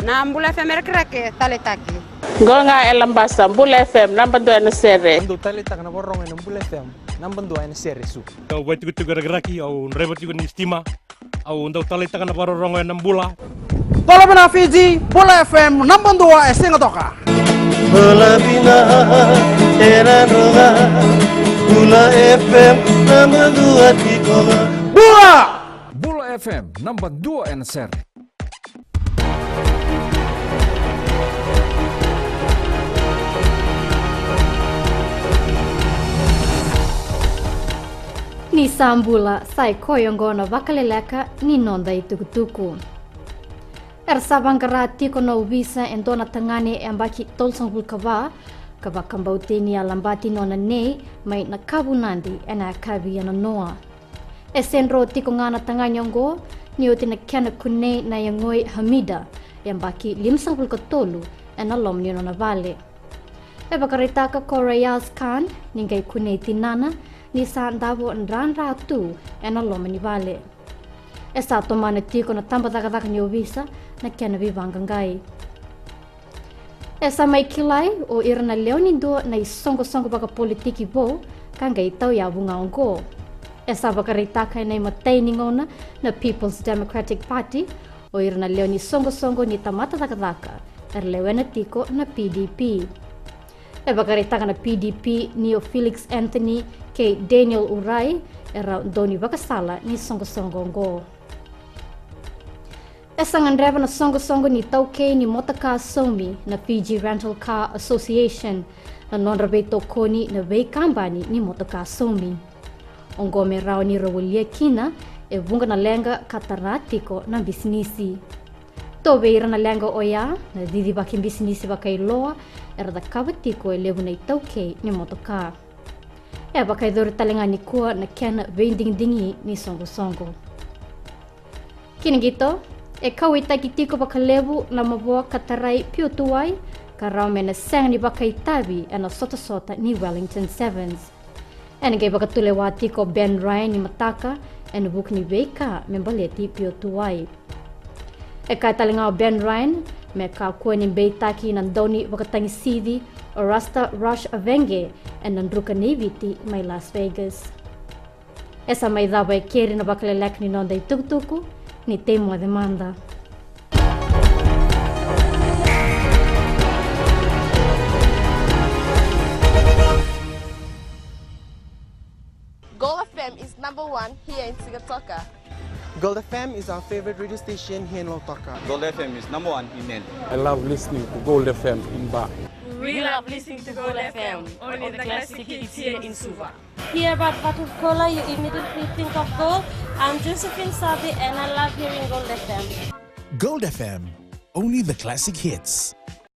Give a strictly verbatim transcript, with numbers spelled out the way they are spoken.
Na Bula F M e Rakiraki, taleitaki. Qo ga e Labasa, Bula F M, naba dua ena sere. Au dau taleitaka na vakarorogo ena Bula F M, naba dua ena sere, Suva. Au vaitikotiko e Rakiraki, au draiva tiko ni sitima. Au dau taleitaka na vakarorogo ena Bula. Bula vinaka Fiji, Bula F M, naba dua e Sigatoka. Bula vinaka e Nadroga, Bula F M, naba dua tiko ga. Bula! Bula F M, naba dua ena sere. Ni sa bula, sa i koya oqo na vakaleleka ni noda itukutuku. Era sa vaqara tiko na ovisa e dua na tagane e yabaki tolusagavulu ka va, ka vakabauteni a labati nona nei mai Nakavunadi ena yakavi e nanoa. E se dro tiko ga na tagane oqo ni oti na kena kunei na yagoi Hamida, e yabaki limasagavulu ka tolu, ena loma ni nona vale. E vakaraitaka ko Rayaz Khan ni qai kunei tinana ni sa davo dradra tu ena loma ni vale. E sa tomana tiko na tabacakacaka ni ovisa na kena veivaqaqai. E sa mai kilai o ira na lewe ni dua na isoqosoqo vakapolitiki vou ka qai tauyavu ga oqo. E sa vakaraitaka ena imatai ni gauna na People's Democratic Party, o ira na lewe ni soqosoqo ni tamata cakacaka era lewena tiko na P D P. E vakaraitaka na P D P ni o Felix Anthony kei Daniel Urai era dau ni vakasala ni soqosoqo oqo. E sa gadreva na soqosoqo ni taukei ni motoka saumi na Fiji Rental Car Association na nodra veitokoni na veikabani ni motoka saumi. Oqo me rawa ni ra walia kina e vuqa na leqa ka tara tiko na bisinisi. Tou vei ira na leqa oya na cicivaki bisinisi vakailoa era cakava tiko e levu na itaukei ni motoka. E vakayacori tale ga nikua na kena veidigidigi ni soqosoqo. Kina qito, e kauwaitaki tiko vakalevu na mavoa ka tarai P O two Y ka rawa me na sega ni vakaitavi ena sotasota ni Wellington Sevens. Ena qai vakatulewa tiko o Ben Ryan ni mataka ena vuku ni veika me baleti P O two Y. E kaya tale ga o Ben Ryan me kakua ni beitaki na daunivakatagisici o Rasta Rush Avenge ena druka nei Viti mai Las Vegas. E sa mai cava e keri na vakaleleka ni noda itukutuku, ni tei moce mada. Gold F M is number one here in Sigatoka. Gold F M is our favorite radio station here in Lautoka. Gold F M is number one in Nadi. I love listening to Gold F M in Ba. We love listening to Gold F M, only the classic hits here in Suva. Hear about Vatukoula, you immediately think of gold. I'm Josephine Sabi and I love hearing Gold F M. Gold F M, only the classic hits.